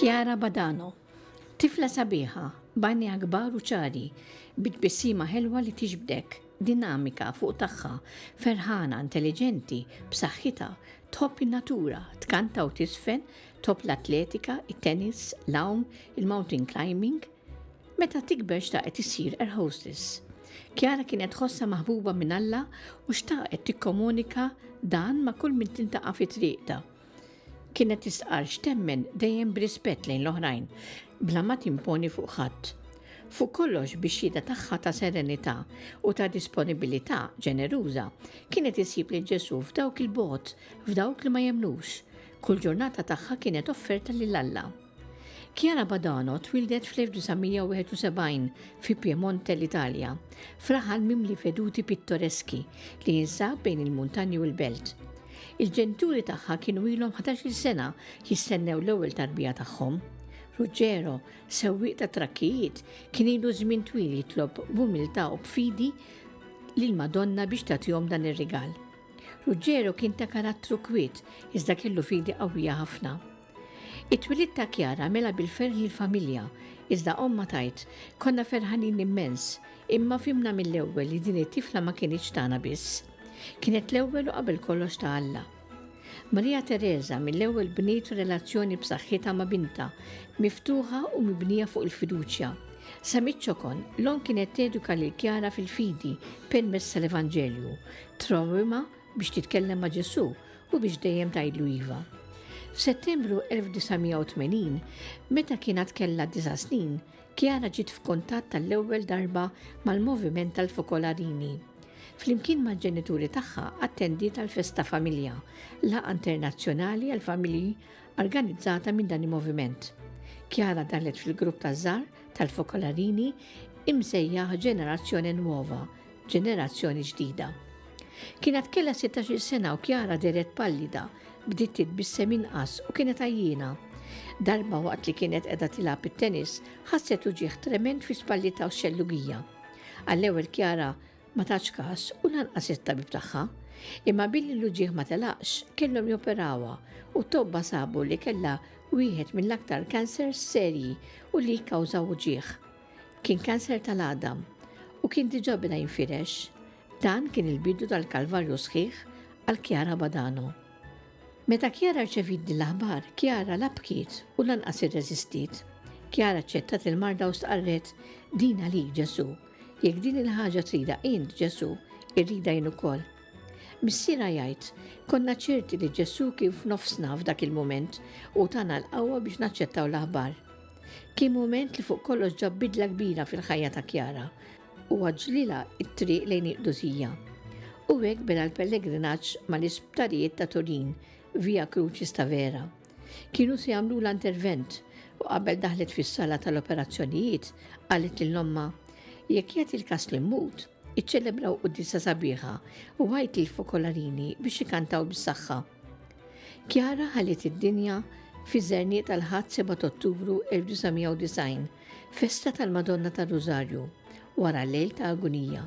Chiara Badano, tifla sabiħa, b'għajnejha kbar u ċari, bi tbissima ħelwa li tiġbdek, dinamika fuq tagħha, ferħana, intelliġenti, b'saħħitha, tħobb in-natura, tkanta u tiżfen, tħobb l-atletika, it-tennis, l-għawm, il-mountain climbing. Meta tikber xtaqet issir air hostess. Chiara kienet tħossha maħbuba minn Alla u xtaqet tikkomunika dan ma' kull min tiltaqa' fi triqtha. Kienet tistqarr x'temmen dejjem b'rispett lejn l-oħrajn, bla ma timponi fuq ħadd. Fuq kollox bix-xhieda tagħha ta' serenità u ta' disponibilità ġeneruża, kienet issib lil Ġesù f'dawk 'il bogħod, f'dawk li ma jemmnux. Kull ġurnata tagħha kienet offerta lil Alla. Chiara Badano twieldet fl-1971 fi Piemonte, l-Italja, f'raħal mimli veduti pittoreski li jinsab bejn il-muntanji u l-belt. Il-ġenituri tagħha kienu ilhom 11-il sena jistennew l-ewwel tarbija tagħhom. Ruggero, sewwieq ta' trakkijiet, kien ilu żmien twil jitlob b'umiltà u b'fidi lill-Madonna biex tagħtihom dan ir-rigal. Ruggero kien ta' karattru kwiet iżda kellu fidi qawwija ħafna. It-twelid ta' Chiara mela bil-ferħ lill-familja, iżda ommha tgħid, Konna ferħanin immens, imma fhimna mill-ewwel li din it-tifla ma kinitx tagħna biss. Kienet l-ewwel u qabel kollox ta' Alla. Maria Teresa mill-ewwel bniet relazzjoni b'saħħitha ma' bintha, miftuħa u mibnija fuq il-fiduċja. Sa miċ-ċokon, l-omm kienet teduka lil Chiara fil-fidi permezz tal-Evanġelju, trawwimha biex titkellem ma' Ġesù u biex dejjem tgħidlu iva. F'Settembru 1980, meta kien għad kellha disa' snin, Chiara ġiet f'kuntatt għall-ewwel darba mal-moviment tal-Fokolarini. Flimkien mal-ġenituri tagħha attendiet għall-Festa Familja, laqgħa internazzjonali għall-familji organizzata minn dan il-moviment. Chiara daħlet fil-grupp taż-żgħar tal-Fokolarini imsejjaħ Generazione Nuova, ġenerazzjoni ġdida. Kienet kellha 16-il sena u Chiara dehret pallida, bdiet titbissem inqas u kienet għajjiena. Darba waqt li kienet qiegħda tilgħab it-tennis, ħasset uġigħ tremend fi spallitha u x-xellugija. Għall-ewwel Chiara ma tatx każ u lanqas it-tabib tagħha. Imma billi l-uġigħ ma telaqx, kellhom joperawha u t-tobba sabu li kellha wieħed mill-aktar cancers serji u li jikkawżaw uġigħ. Kien kanser tal-għadam u kien diġà beda jinfirex. Dan kien il-bidu tal-kalvarju sħiħ għal Chiara Badano. Meta Chiara rċeviet din l-aħbar, Chiara la bkiet u lanqas irreżistiet. Chiara aċċettat il-marda u stqarret, Din għalik, Ġesù. Jekk din il-ħaġa tridha int, Ġesù, irridha jien ukoll. Missierha jgħid, Konna ċerti li Ġesù kien f'nofsna f'dak il-mument u tana l-qawwa biex naċċettaw l-aħbar. Kien mument li fuq kollox ġab bidla kbira fil-ħajja ta' Chiara u għaġġlilha t-triq lejn il-qdusija. U hekk beda l-pellegrinaġġ mal-isptarijiet ta' Turin, Via Crucis ta' Vera. Kienu se jagħmlulha intervent u qabel daħlet fis-sala tal-operazzjonijiet qalet lil ommha, Jekk jagħti l-każ li mmut, iċċelebraw quddiesa sabiħa u għid lill-fokolarini biex ikantaw bis-saħħa. Chiara ħalliet id-dinja fiż-żerniq tal-Ħadd 7 Ottubru 1990, festa tal-Madonna tar-Rużarju, wara lejl ta' agunija.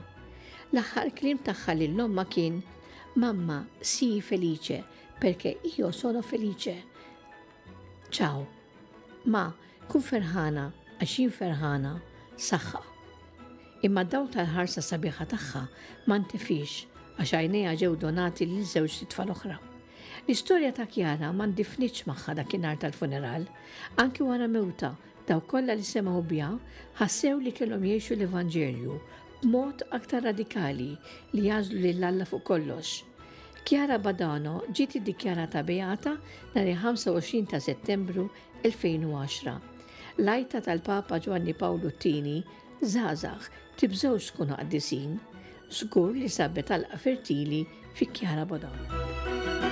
L-aħħar kliem tagħha lil ommha kien Mamma, sii felice, perché io sono felice. Ciao. Ma, kun ferħana, għax jien ferħana, saħħa. Imma d-dawl tal-ħarsa sabiħa tagħha ma ntefiex għax għajnejha ġew donati lil żewġt itfal oħra. L-istorja ta' Chiara ma ndifnitx magħha dakinhar tal-funeral. Anki wara mewtha, dawk kollha li semgħu biha ħassew li kellhom jgħixu l-Evanġelju b'mod aktar radikali li jagħżlu lil Alla fuq kollox. Chiara Badano ġiet iddikjarata beata nhar il-25 ta' Settembru 2010. L-għajta tal-Papa Ġwanni Pawlu t-Tieni Żgħażagħ, tibżgħux tkunu qaddisin. Żgur li sabet għalqa fertili fi Chiara Bodon.